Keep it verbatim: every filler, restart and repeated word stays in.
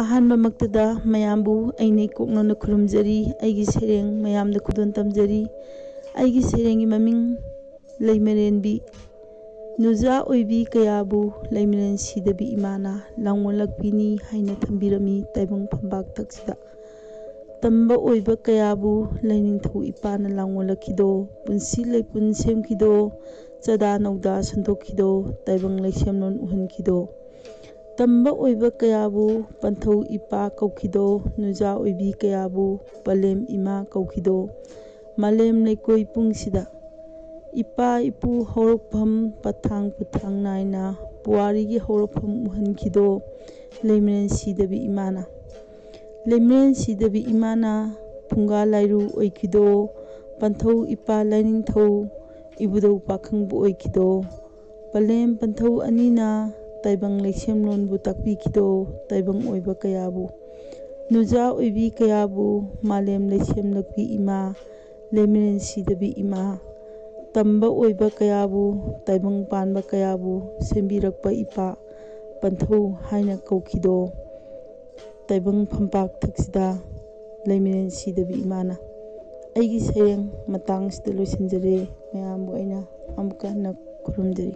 ꯑꯍꯥꯟꯕꯃꯛꯇꯗ ꯃꯌꯥꯝꯕꯨ ꯑꯩꯅ ꯏꯀꯣꯛꯅꯅ ꯈꯨꯔꯨꯝꯖꯔꯤ꯫ ꯑꯩꯒꯤ ꯁꯩꯔꯦꯡ ꯃꯌꯥꯝꯗ ꯈꯨꯗꯣꯜ ꯇꯝꯖꯔꯤ꯫ ꯑꯩꯒꯤ ꯁꯩꯔꯦꯡꯒꯤ ꯃꯃꯤꯡ ꯂꯩꯃꯔꯦꯟꯕꯤ꯫ ꯅꯨꯖꯥ ꯑꯣꯏꯕꯤ ꯀꯌꯥꯕꯨ ꯂꯩꯃꯔꯦꯟ ꯁꯤꯗꯕꯤ ꯏꯃꯥꯅ ꯂꯥꯡꯑꯣꯜꯂꯛꯄꯤꯅꯤ ꯍꯥꯏꯅ ꯊꯝꯕꯤꯔꯝꯃꯤ ꯇꯥꯏꯕꯪ ꯐꯝꯕꯥꯛ ꯊꯛꯁꯤꯗ꯫ ꯇꯝꯕ ꯑꯣꯏꯕ ꯀꯌꯥꯕꯨ ꯂꯩꯅꯤꯡꯊꯧ ꯏꯄꯥꯅ ꯂꯥꯡꯑꯣꯜꯂꯛꯈꯤꯗꯣ, ꯄꯨꯟꯁꯤ ꯂꯩꯄꯨꯟ ꯁꯦꯝꯈꯤꯗꯣ, ꯆꯥꯗꯥ ꯅꯧꯗꯥ ꯁꯟꯗꯣꯛꯈꯤꯗꯣ, ꯇꯥꯏꯕꯪ ꯂꯩꯁꯦꯝꯂꯣꯟ ꯎꯍꯟꯈꯤꯗꯣ꯫ ꯇꯝꯕ ꯑꯣꯏꯕ ꯀꯌꯥꯕꯨ ꯄꯟꯊꯧ ꯏꯄꯥ ꯀꯧꯈꯤꯗꯣ, ꯅꯨꯖꯥ ꯑꯣꯏꯕꯤ ꯀꯌꯥꯕꯨ ꯄꯂꯦꯝ ꯏꯃꯥ ꯀꯧꯈꯤꯗꯣ꯫ ꯃꯥꯂꯦꯝ ꯂꯩꯀꯣꯏ ꯄꯨꯡꯁꯤꯗ ꯏꯄꯥ ꯏꯄꯨ ꯍꯧꯔꯛꯐꯝ ꯄꯊꯥꯡ ꯄꯨꯊꯥꯡ ꯅꯥꯏꯅ ꯄꯨꯋꯥꯔꯤꯒꯤ ꯍꯧꯔꯛꯐꯝ ꯎꯍꯟꯈꯤꯗꯣ ꯂꯩꯃꯔꯦꯟ ꯁꯤꯗꯕꯤ ꯏꯃꯥꯅ꯫ ꯂꯩꯃꯔꯦꯟ ꯁꯤꯗꯕꯤ ꯏꯃꯥꯅ ꯐꯨꯡꯒꯥ ꯂꯥꯏꯔꯨ ꯑꯣꯏꯈꯤꯗꯣ, ꯄꯟꯊꯧ ꯏꯄꯥ ꯂꯥꯏꯅꯤꯡꯊꯧ ꯏꯕꯨꯙꯧ ꯄꯥꯈꯪꯕ ꯑꯣꯏꯈꯤꯗꯣ꯫ ꯄꯂꯦꯝ ꯄꯟꯊꯧ ꯑꯅꯤꯅ ꯇꯥꯏꯕꯪ ꯂꯩꯁꯦꯝꯂꯣꯟꯕꯨ ꯇꯥꯛꯄꯤꯈꯤꯗꯣ ꯇꯥꯏꯕꯪ ꯑꯣꯏꯕ ꯀꯌꯥꯕꯨ꯫ ꯅꯨꯖꯥ ꯑꯣꯏꯕꯤ ꯀꯌꯥꯕꯨ ꯃꯥꯂꯦꯝ ꯂꯩꯁꯦꯝꯂꯛꯄꯤ ꯏꯃꯥ, ꯂꯩꯃꯔꯦꯟ ꯁꯤꯗꯕꯤ ꯏꯃꯥ꯫ ꯇꯝꯕ ꯑꯣꯏꯕ ꯀꯌꯥꯕꯨ, ꯇꯥꯏꯕꯪ ꯄꯥꯟꯕ ꯀꯌꯥꯕꯨ ꯁꯦꯝꯕꯤꯔꯛꯄ ꯏꯄꯥ ꯄꯟꯊꯧ ꯍꯥꯏꯅ ꯀꯧꯈꯤꯗꯣ ꯇꯥꯏꯕꯪ ꯐꯝꯄꯥꯛ ꯊꯛꯁꯤꯗ ꯂꯩꯃꯔꯦꯟ ꯁꯤꯗꯕꯤ ꯏꯃꯥꯅ꯫ ꯑꯩꯒꯤ ꯁꯩꯔꯦꯡ ꯃꯇꯥꯡꯁꯤꯗ ꯂꯣꯏꯁꯤꯟꯖꯔꯦ꯫ ꯃꯌꯥꯝꯕꯨ ꯑꯩꯅ ꯑꯃꯨꯛꯀ ꯍꯟꯅ ꯈꯨꯔꯨꯝꯖꯔꯤ꯫